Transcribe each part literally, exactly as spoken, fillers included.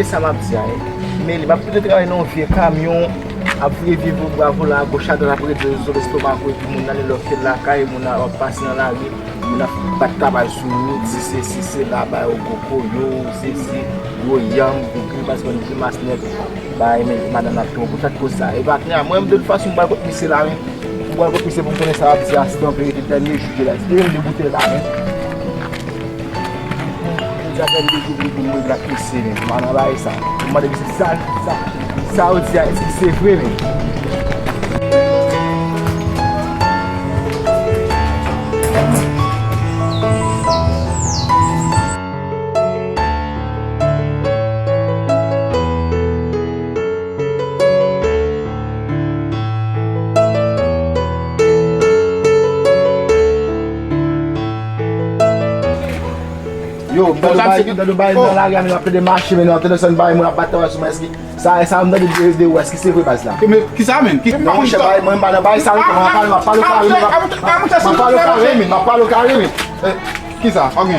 E sa m ap di a, wi. Men li, m ap plito travay nan yon vye kamyon, ap voye vye bwa volan agoch adwat, ap redi zo lestomak ou, epi moun nan li lòk lakay, moun nan ap pase nan lari, moun ap bat tabal sou wout, si se, si se la, ba yo gwo koyo, si se gwo yanm, gwo grimas, bann grimas nèg, bay, men madanm nan ap tonbe pou tèt koz sa. E pa tnen a, mwen, de tout fason, m pral kot misye la, men. M pral kot misye pou m konnen sa l ap di a, si donk, e dènye jou la, si te yon de boutèy la, men. Jodi a fè m dekouvri pou m regle ak misye, men. M ann anvayi sa. M mande misye sa, sa, sa ou di a, èske se vre, men? Yo, m tande bay, m tande bay nan lari a, men m ap plede mache, men m ap tande sèl bay, moun ap bat tèt sou mwen, èske sa, sa m tande de, de ou, èske se vre baz la? Men kisa, men? Ki, non, monchè, bay, mwen, m pa nan bay sa, m ap pale, m ap pale o kare, men m ap, m ap pale o kare, men m ap pale o kare, men. Kisa? Ok.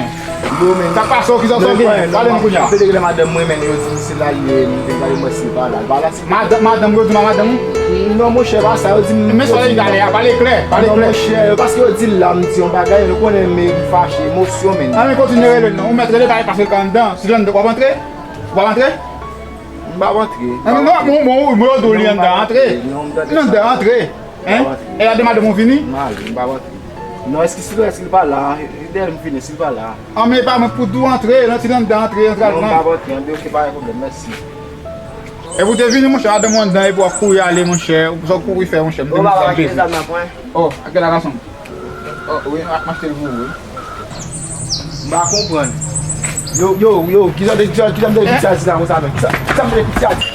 Yo, men. Sa k pase w, kisa w gen? Pale m kounye a. M ap plede rele madanm mwen, men yo di m se la l ye, m te gade mwen se pa la, pa la. Madanm, madanm, yo di m a madanm ou? Non, monchè, pa sa, yo di m. Men sa w di talè a, pale klè, pale klè. Non, monchè, paske yo di l la, m di yon bagay, nou konnen men m fache, emosyon, men. An, men kontinye rele l non. Ou mèt rele, pa pase l ka anndan. Si l anndan, w ap antre? W ap antre? M p ap antre. An, non, bon, bon, bon, yo di w li anndan, antre. Li anndan, antre. Hein? E la de madanm ou vini? M ale, m p ap antre. Non, èske si, èske li pa la? Li dèyè m vini, si li pa la. An, men e pa mwen pou di w antre, nan ti anndan antre, antre al pran. Non, m p ap antre, an, ok, pa gen pwoblèm, mèsi. Epi w te vini, monchè, madanm ou anndan, epi w ap kouri ale, monchè. Sa w kouri fè, monchè? M te vin sa bezwen. Oh, a kèl gason? Oh, wi, m ap achte l pou ou, wi. M pa konprann. Yo, yo, yo, kijan de, kijan de piti a di la konsa menm? Kisa, kisa m de piti a di?